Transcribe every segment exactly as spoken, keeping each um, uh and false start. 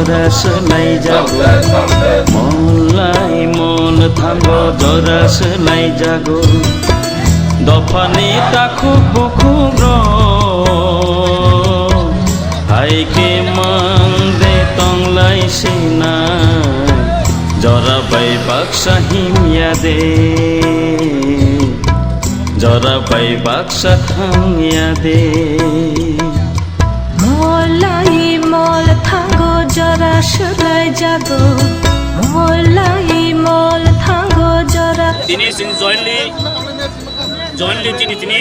Jora swlaijago, mol lai mol thango jora swlaijago. Dophani takhuk bukhuk rok, hai khe mang de tong lai sina, jora bai baksa himya de, jora bai baksa thangya de. Mol lai mol thango jora swlaijago. Mol lai mol thango jora. Tini chwng jointly, jointly tini, tini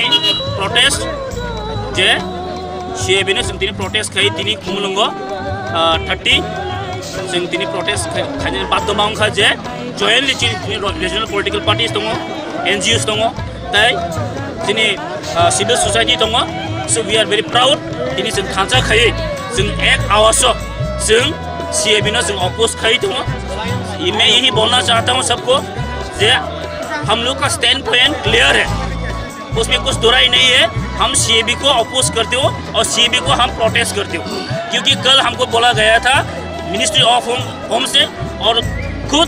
protest je C A B no chwng tini protest khai tini Khumulwngo, ah, thirty. Chwng tini protest khai, khaina badhyo ma wngkha je jointly chini, tini regional political parties tongo, N G Os tongo, tai chini, ah, civil society tongo. So we are very proud. Tini chwng thansa khaiwi chwng ek awaso chwng C A B no chwng oppose khai tongo. मैं यही बोलना चाहता हूँ सबको, जे हम लोग का stand point clear है। उसमें कुछ दो राय नहीं है। हम C A B को अपोज करते हो और C A B को हम प्रोटेस्ट करते हो, क्योंकि कल हमको बोला गया था मिनिस्ट्री ऑफ होम, होम से, और खुद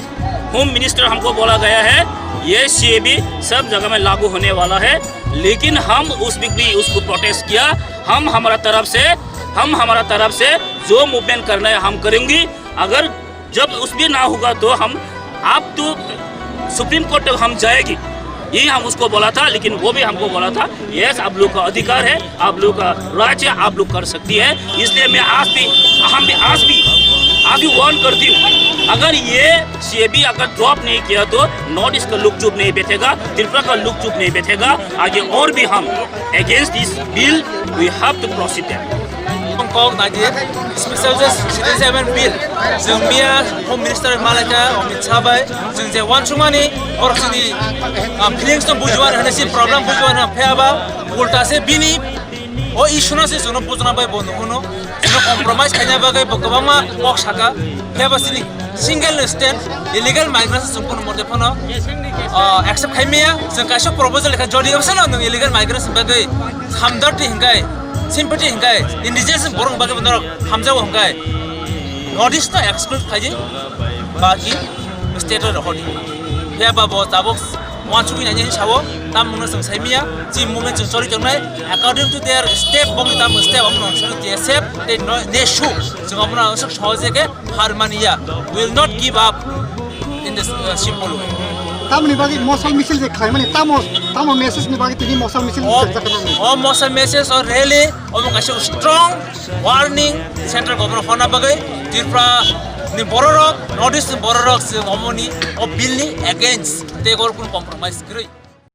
होम मिनिस्टर हमको बोला गया है ये C A B सब जगह में लागू होने वाला है। लेकिन हम उस भी, भी उसको प्रोटेस्ट किया। हम हमारा तरफ से, हम हमारा तरफ से जो मूवमेंट करना है हम करेंगे। अगर जब उस भी ना होगा तो हम आप तो सुप्रीम कोर्ट तक हम जाएगी, यही हम उसको बोला था। लेकिन वो भी हमको बोला था, यस, आप लोग का अधिकार है, आप लोग का राइट है, आप लोग कर सकती है। इसलिए मैं आज भी, हम भी आज भी, आज भी वार्न करती हूँ, अगर ये C A B अगर ड्रॉप नहीं किया तो नॉर्थ ईस्ट का लोग चुप नहीं बैठेगा, त्रिपुरा का लोग चुप नहीं बैठेगा। आगे और भी हम against this bill, we have to proceed that. Kok naidi special citizen bill, chwng miya Home Minister malaika Amit Shah bai, chwng je wansukmani, borok chini, ah, feelings no bujiwan hwnwi, chini problem bujiwan hwnwi phiyaba, ulta se bini o issue no se chwngno bujna bai bo nukhungno, chwngno compromise khaina bagwi bo kwbangma kok saka, phiyaba chini single state illegal migrants chwng kuno morte phano, ah, accept khai maya. Chwng kaisa proposal lekha jodi obsano nwng illegal migrants bagwi hamdardni hinkai, sympathy hinkai, indigenous borok bagwi norok hamjago hinkai, North East no exclude khaidi, baki state rok hodi. Phiyaba bo tabuk wansugwi nai hinwi sao, tam mungno chwng sai maya, chini movement chwng choli tongnai. According to their step, bongni tam step, omono chwng T S F tei no, nesu chwng omono chwng sohoje khe har mani ya. We will not give up in this, uh, simple way. Tamoni bagwi mosal misil je khlaimani, tamo, tamo message ni bagwi tini mosal misil O, khlaijak nani? O mosal message o rally, omo kaisa strong warning central government honna bagwi, Tripura ni bororok, North East ni bororok chwng omoni o bill ni against, tei gor kun compromise kwrwi.